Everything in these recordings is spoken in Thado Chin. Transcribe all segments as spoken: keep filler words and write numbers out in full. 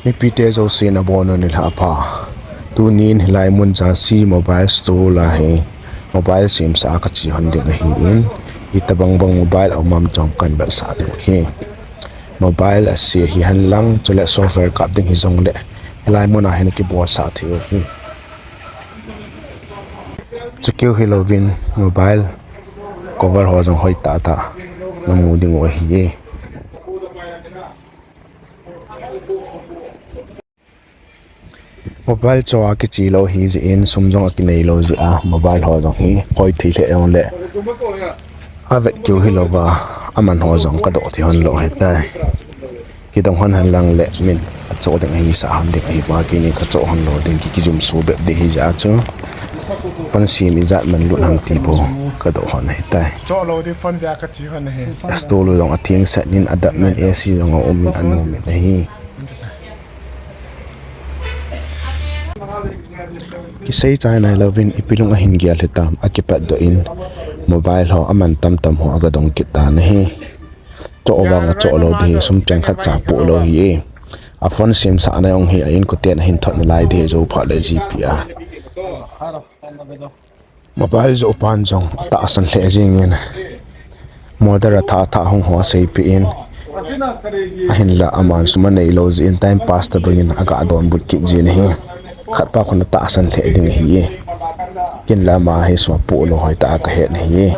Mipite jouse nabonun nilhah pha. Tunin hilai mun Jhansi Mobile Store a hi mobile semsa a kache hon ding ahin, itobang bang mobile aum am jong kahin vetsah diu ahi. Mobile ase hihen lang, chule software kap ding hijongle, hilai mun a hin kibolsah thei u ahi. Chukeu hilouvin mobile cover ho jong hoitah tah namu diu ahi. Mobile cho a kiche lou hijeh in, sum jong akinei lou jeh a, mobile ho jong hi koi thei lheh jongle, avet keu hilouva, aman ho jong kadoh thei hon lou ahitai. Kidong hon henlang le min achoh ding ahi, sa hon ding ahi, va kinin kachoh hon lou ding, ki kijumso bep ding ahijeh a chu phone sem ijat man lut ham ti bou kadoh hon ahitai. Store u jong atheng set in, adap in, AC jong aum in, anom in ahi. Kisei chai nailouvin ipi lung ahin gel hitam, akipatdoh in mobile ho aman tamtam ho agadong kit tan ahi. Choh vang achoh lou ding, sum cheng khat cha poh lou ahi. A phone semsahna jong hi a inkoten ahin thot nalai ding, jou phat le GP a. Mobile joh pan jong atahsan lheh jengin, model athah athah hung ho aseipeh in, ahinla aman sum anei lou jeh in time pass tobangin aga donbut kit jin ahi. Khatpa khun atahsan lheh ding ahi. Ken la ama hi sum apoh lou hoitah a kahet ahi.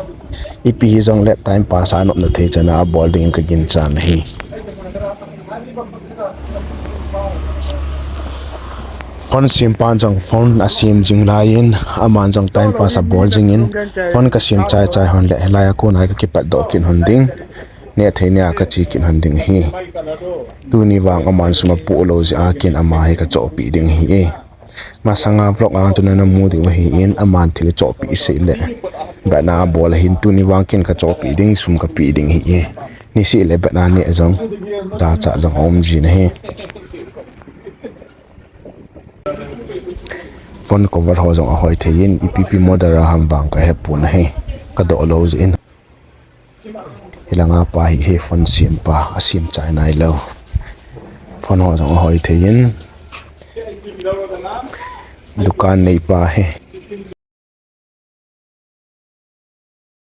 Ipi hijongle time pass a nopna thei chan a abol dingin kaginchan ahi. Phone sempan jong phone asem jing laiyin, aman jong time pass abol jingin, phone kasem chai chai hon le, hilai a kona hi kakipatdoh kit hon ding, nehthei nea kache kit hon ding ahi. Tuni vang aman sum apoh lou jeh a ken ama hi kachohpeh ding ahi. Masanga vlog a chun namu diu ahin, aman thil achohpeh seh le, batna abol ahin, tuni vang ken kachohpeh ding, sum kapeh ding ahi. Niseh le batna neh jong, jachat jong aum jin ahi. Phone cover ho jong ahoi thei in, ipi ipi model a ham vang kahepon ahi. Kadoh lou jeh in. Hilanga pa hi, hi phone sempa, asem chai nailou. Phone ho jong ahoi thei in. Dukan neipa hi.